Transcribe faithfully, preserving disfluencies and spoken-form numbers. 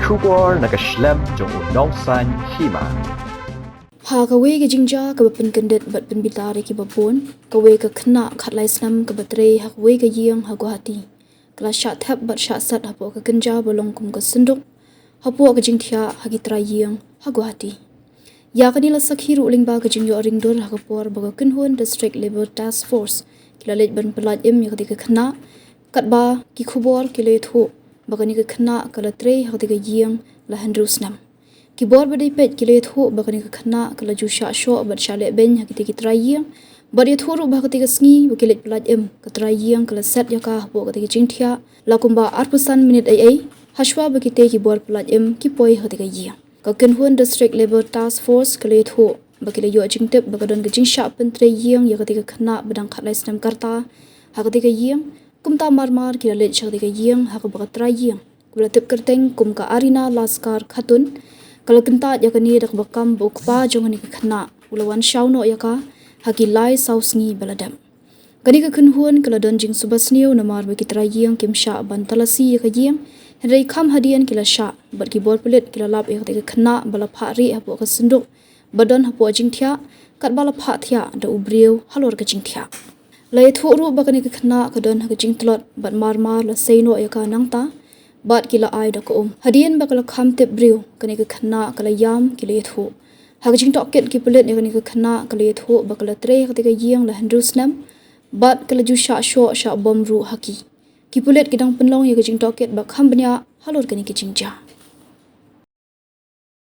Khubor na ka shlem jong u Nongsaiñ Hima. Ha kawei ka jingjia kaba pynkyndit bad pynbitar ïa kiba bun, kawei ka khynnah khatlai snem kaba trei ha kawei ka ïing ha Guwahati ka la shah thep bad shah set hapoh ka kynja ba long kum ka synduk hapoh ka jingthiah ha ki trai ïing ha Guwahati. Ïa kane la sakhi ruh lyngba ka jingïoh ringdur ha ka por ba ka kynhun District Labour Task Force ki la leit ban pyllait im ïa katei ka khynnah, katba ki khubor ki la ïathuh ba kane ka khynnah ka la trei ha katei ka ïing la hynriew snem. Ki bor ba dei peit ki la ïathuh ba kane ka khynnah ka la ju shah shoh bad shah lehbeiñ ha kitei ki trai ïing, bad ïathuh ruh ba ha katei ka sngi ba ki leit pyllait im, ka trai ïing ka la set ïa ka hapoh katei ka jingthiah la kumba arphew san minit eiei hashwa ba kitei ki bor pyllait im ki poi ha katei ka ïing. Ka kynhun District Labour Task Force ka la ïathuh ba ki la ïoh jingtip ba ka don ka jingshah pyntrei ïing ïa katei ka khynnah ba dang khatlai snem ka rta ha katei ka ïing. Kumta marmar ki la leit sha katei ka ïing ha kaba ka trai ïing kaba la tip kyrteng kum ka Arina Laskar Khatun ka la kyntait ïa kane da kaba kam ba u kpa jong kane ka khynnah u la wan shaw noh ïa ka ha ki lai saw sngi ba la dep. Kane ka kynhun ka la don jingsuba sniew namar ba ki trai ïing kim shah ban talasi ïa ka ïing, hynrei kham hadien ki la shah bad ki bor pulit ki la lap ïa katei ka khynnah ba la phah rieh hapoh ka synduk ba don hapoh jingthiah, katba la phah thiah da u briew halor ka jingthiah. La ïathuh ruh ba kane ka khynnah ka don ha ka jingtlot bad marmar la sei noh ïa ka nangta bad ki la ai da ka um. Hadien ba ka la kham tip briew, kane ka khynnah ka la ïam, ki la ïathuh. Ha ka jingtohkit ki pulit ïa kane ka khynnah ka la ïathuh ba ka la trei ha katei ka ïing la hynriew snem bad ka la ju shah shoh shah bom ruh ha ki. Ki pulit ki dang pynlong ïa ka jingtohkit ba kham bniah halor kane ka jingjia.